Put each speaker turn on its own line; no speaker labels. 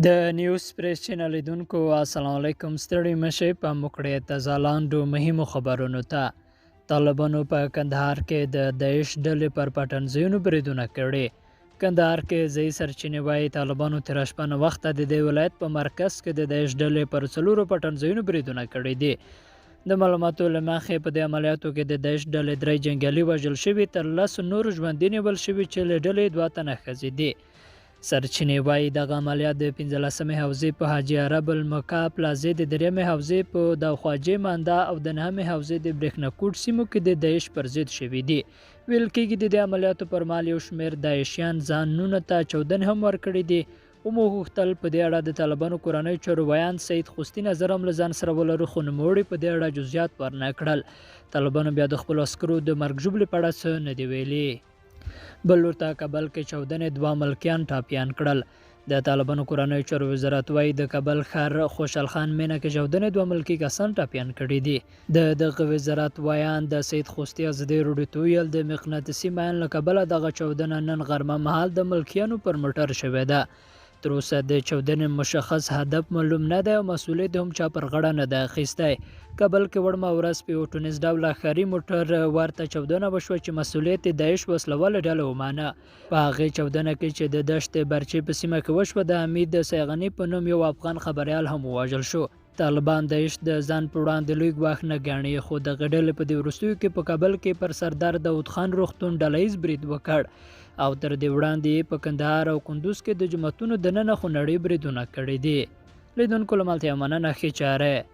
د نیوز پریس چینل لیدونکو السلام علیکم. ستړي مشي په مکړې تازه لاندو مهمو خبرونو ته. طالبانو په کندهار کې د داعش ډلې پر پټنځایونو بریدونه کړي. کندهار کې ځایي سرچینې وایي طالبانو تېره شپه ناوخته د دې ولایت په مرکز کې د داعش ډلې پر څلورو پټنځایونو بریدونه کړي دي. د معلوماتو له مخې په دې عملیاتو کې د داعش ډلې درې جنګیالي وژل شوي، تر 10 نور ژوندي نیول شوي چې له ډلې 2 تنه ښځې دي. سرچینې وایي دغه عملیات د 15مې حوزې په حاجي عرب المکا پلازې، د 3مې حوزې په داوخواجې مانده او د 9مې حوزې د برېښناکوټ سیمو کې د داعش پر ضد شوي دي. ویل کېږي د دې عملیاتو پر مهال یو شمېر داعشیان ځانونو ته چاودنې هم ورکړي دي. ومو غوښتل په دې اړه د طالبانو کورنیو چارو ویاند سید خوستي نظر هم له ځان سره ولرو، خو نوموړي په دې اړه جزئیات ورنه کړل. طالبانو بیا د خپلو عسکرو د مرګ ژوبلې په اړه څه نه دي ویلي. بل لور ته کابل کې چاودنې 2 ملکیان ټاپیان کړل. د طالبانو کورنیو چارو وزارت وایي د کابل ښار خوشحال خان مینه کې چاودنې 2 ملکي کسان ټاپیان کړي دي. د دغه وزارت ویاند د سید خوستي ازادي راډیو ته وویل د مقناطیسي میان له کبله دغه چاودنه نن غرمه مهال د ملکیانو پر موټر شوې ده. تر اوسه د چاودنې مشخص هدف معلوم نه دی او مسؤلیت هم چا پر غاړه نه دی اخیستی. کابل کې وړمه ورځ په یو ټونس ډوله ښاري موټر ورته چاودنه وشوه چې مسؤلیت یې داعش وسلهواله ډله ومانه. په هغې چاودنه کې چې د دشت برچې په سیمه کې وشوه د حمید سیغني په نوم یو افغان خبریال هم ووژل شو. طالبان داعش د ځان په وړاندې لوی ګواښ نه ګڼي، خو دغه ډلې په دې وروستیو کې په کابل کې پر سردار داود خان روغتون ډله ییز برید وکړ او تر دې وړاندې یې په کندهار او کندوز کې د جوماتونو دننه خونړي بریدونه کړي دي. لیدونکو له ملتیا مننه، ښې چارې.